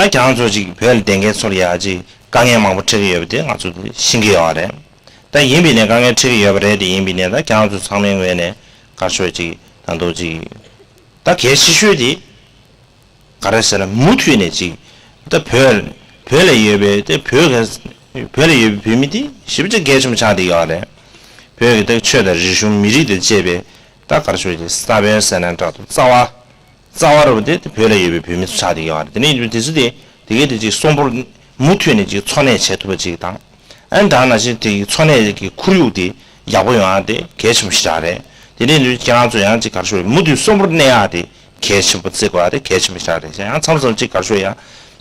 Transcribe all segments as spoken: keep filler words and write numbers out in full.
ད་ཁྱེད་རང་ཚོ་ཅིག་བོད་ལ་བསྡད་མཁན་ཚོ་ལ་ཡ་ཅིག་དཀའ་ངལ་མང་པོ་འཕྲད་ཀྱི་ཡོད་པ་དེ་ང་ཚོ་ཤེས་ཀྱི་ཡོད་རེད། ད་ཡིན་པའི་ནས་དཀའ་ངལ་འཕྲད་ཀྱི་ཡོད་པ་རེད་དེ། ཡིན་པའི་ནས་ད་ཁྱེད་རང་ཚོ་ཚང་མའི་ངོས་ནས་ག་རེ་ཞུ་ཅིག་ད་དུང་ཅིག་ད་གལ་ཆེ་ཤོས་དེ་ག་རེ་ཟེར་ན། མུ་མཐུད་ནས་ཅིག་ད་བོད་བོད་ལ་ཡོད་པའི་དེ་བོད་བོད་ལ་ཡོད་པའི་བོད་མི་དེ་ཞེ་པོ་ཅིག་གལ་ཆེན་པོ་ཆགས་བསྡད་ཡོད་རེད། བོད་ཀྱི་ད་ཆོས་དང་རིག་གཞུང་མི་རིགས་དང་བཅས་པའི་ད་ག་རེ་ཞུ་ཅིག་ས་བོན་ཟེར་ན་འདྲ་འདུག་རྩ་བ། རྩ་བ་རུ་དེ་བོད་ལ་ཡོད་པའི་བོད་མི་ཚོ་ཆགས་བསྡད་ཡོད་རེད། དེ་ནས་དེ་ཚོ་དེ་དེ་གའི་དེ་ཅིག་གསོན་པོར་མུ་མཐུད་ནས་ཅིག་འཚོ་གནས་བྱེད་ཐུབ་པ་ཅིག་དང་། ཨ་ནི་ད་ནང་བཞིན་དེ་འཚོ་གནས་ཀྱི་ཁོར་ཡུག་དེ་ཡག་པོ་ཡོང་ཡ་དེ་གལ་ཆེན་པོ་ཞིག་རང་རེད། དེ་ནས་དེ་ཁྱེད་རང་ཚོ་ཡང་ཅིག་ག་རེ་ཞུ་མུ་མཐུད་གསོན་པོར་གནས་ཡ་དེ་གལ་ཆེན་པོ་བརྩི་དགོས་ཡ་དེ་གལ་ཆེན་པོ་ཞིག་རང་རེད། ཡང་མཚམས་མཚམས་ཅིག་ག་རེ་ཞུ་ཡ་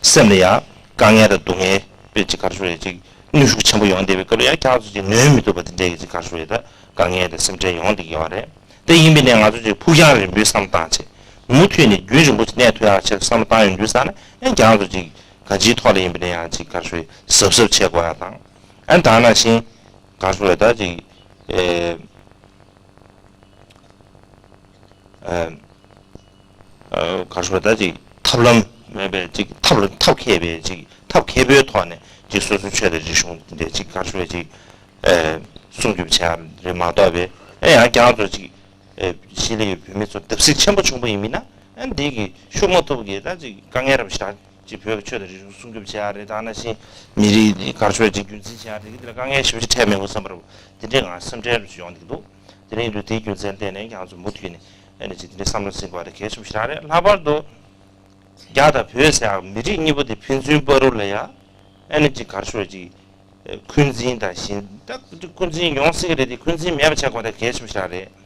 སེམས་ལ་ཡ་དཀའ་ངལ་དང་སྡུག་བསྔལ་དཔེ་ཅིག་ག་རེ་ཞུ་ཡ་ཅིག་ནུས་ཤུགས་ཆེན་པོ་ཡོང་བསྡད་པའི་སྐབས་ལ་ཡང་ཁྱེད་རང་ཚོ་ཅིག་ནོན་མི་ཐུབ་པ་དེ་འདྲའི་ཅིག་ག་རེ་ཞུ་ཡ་ད་དཀའ་ངལ་དང་སེམས་ཁྲལ་ཡོང་བསྡད་ཀྱི་ཡོད་རེད། དེ་ཡིན་པའི་ནས་ང་ཚོ་ཅིག་ཕུགས་རྒྱང་རིང་པོའི་བསམ་བློ་བཏང་བྱས། མུ་མཐུད་ནས་རྒྱུན་རིང་པོ་ཅིག་གནས་ཐུབ་ཡག་ཆེད་བསམ་བློ་བཏང་ཡོང་དུས་ཙང་ནས་ཨེ་ཁྱེད་རང་ཚོ་ཅིག་ག་ཅིའི་ཐོག་ལ་ཡིན་པའི་ནས་ཡང་ཅིག་ག་རེ་ཞུ་གཟབ་གཟབ་བྱེད་དགོས་ཡ་དང་། ཨེ་ད་ནང་བཞིན་ག་རེ་ཞུ་ད་ཅིག་ཨེ་ཨེ་ཨ་ག་རེ་ཞུ་ད་ཅིག་ཐབས་ལམ་མེད་པའི་ཅིག་ཐབས་ལ་ཐབས་མཁས་པའི་ཅིག་ཐབས་མཁས་པོའི་ཐོག་ནས་ཅིག་སོ་སོའི་ཆོས་དང་རིག་གཞུང་དེ་འདྲའི་ཅིག་ག་རེ་ཞུ་ཅིག་ཨེ་སྲུང་སྐྱོབ་བྱེད་ཡ་རེད་མ་གཏོགས་པའི་ཨེ་ཡང་ཁྱེད་རང་ཚོ་ཅིག་ཨེ་གཞིས་ལུས་བོད་མི་ཚོ་བརྡབ་གསིག་ཆེན་པོ་བྱུང་པ་ཡིན་མིན་ན་ཨེ་འདི་གི་ཤུགས་མ་ཐུབ་གི་ད་ཅིག་དཀའ་ངལ་རབ་ཞིག་ཅིག་བོད་ཀྱི་ཆོས་དང་རིག་གཞུང་སྲུང་སྐྱོབ་བྱེད་ཡ་རེད། ད་ནང་བཞིན་མི་རིགས་ག་རེ་ཞུ་ཅིག་རྒྱུན་འཛིན་བྱེད་ཡ་རེད་གི་དེ་ལ་དཀའ་ངལ་ཞེ་པོ་ཅིག་འཕྲད་མེད་པ་བསམ་པ་རེད། དེ་འདྲའི་ང་སེམས་ཁྲལ་རབ་ཞིག་ཡོང་གི་འདུག་དེ་རིང་དུ་དེའི་རྒྱུ་མཚན་བརྟེན་ནས་ཁྱེད་རང་ཚོ་མུ་མཐུད་ནས་ཨེ་ནི་ཅིག་དེ་འདྲའི་བསམ་བློ་འཛིན་དགོས་པ་དེ་གལ་ཆེན་པོ་ཞིག་རང་རེད། ལྷག་པར་དུ་རྒྱ་དང་བོད་ཟེར་ཡག་མི་རིགས་གཉིས་པོ་དེ་ཕན་ཚུན་བར་དུ་ལ་ཡ་ཨེ་ནི་ཅིག་ག་རེ་ཞུ་ཅིག་འཁོན་འཛིན་དང་ཞེན་ད་འཁོན་འཛིན་ཡོང་སྲིད་ཀྱི་རེད་དེ་འཁོན་འཛིན་མེད་པ་བྱེད་དགོས་པ་དེ་གལ་ཆེན་པོ་ཞིག་རང་རེད།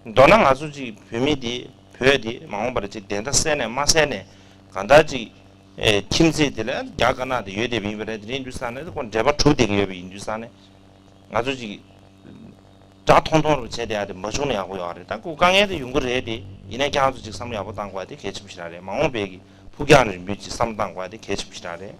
མདོར་ན་ང་ཚོ་ཅིག་བོད་མི་དེ་བོད་དེ་མ་འོངས་པར་ཅིག་བདེན་མཐའ་གསལ་ནས་མ་གསལ་ནས་གང་ལྟར་ཅིག་ཨེ་ཁྱིམ་མཚེས་དེ་ལ་རྒྱ་དཀར་ནག་དེ་ཡོད་བསྡད་པ་ཡིན་པ་རེད། དེ་རིང་དུས་ཙང་ནས་ཁོ་འབྲེལ་བ་གྲུབ་བསྡད་ཀྱི་ཡོད་པ་ཡིན་དུས་ཙང་ནས་ང་ཚོ་ཅིག་སྒྲ་ཐོང་ཐོང་རུ་བྱས་བསྡད་ཡ་དེ་མ་བྱུང་ན་ཡག་པོ་ཡོད་རེད། ད་ཁོ་དཀའ་ངལ་དེ་ཡོང་གི་རེད་དེ། ཡིན་ན་ཁྱེད་རང་ཚོ་ཅིག་བསམ་བློ་ཡག་པོ་བཏང་དགོས་ཡ་དེ་གལ་ཆེན་པོ་ཞིག་རང་རེད། མ་འོངས་པའི་གི་ཕུགས་རྒྱང་རིང་པོའི་ཅིག་བསམ་བློ་བཏང་དགོས་ཡ་དེ་གལ་ཆེན་པོ་ཞིག་རང་རེད།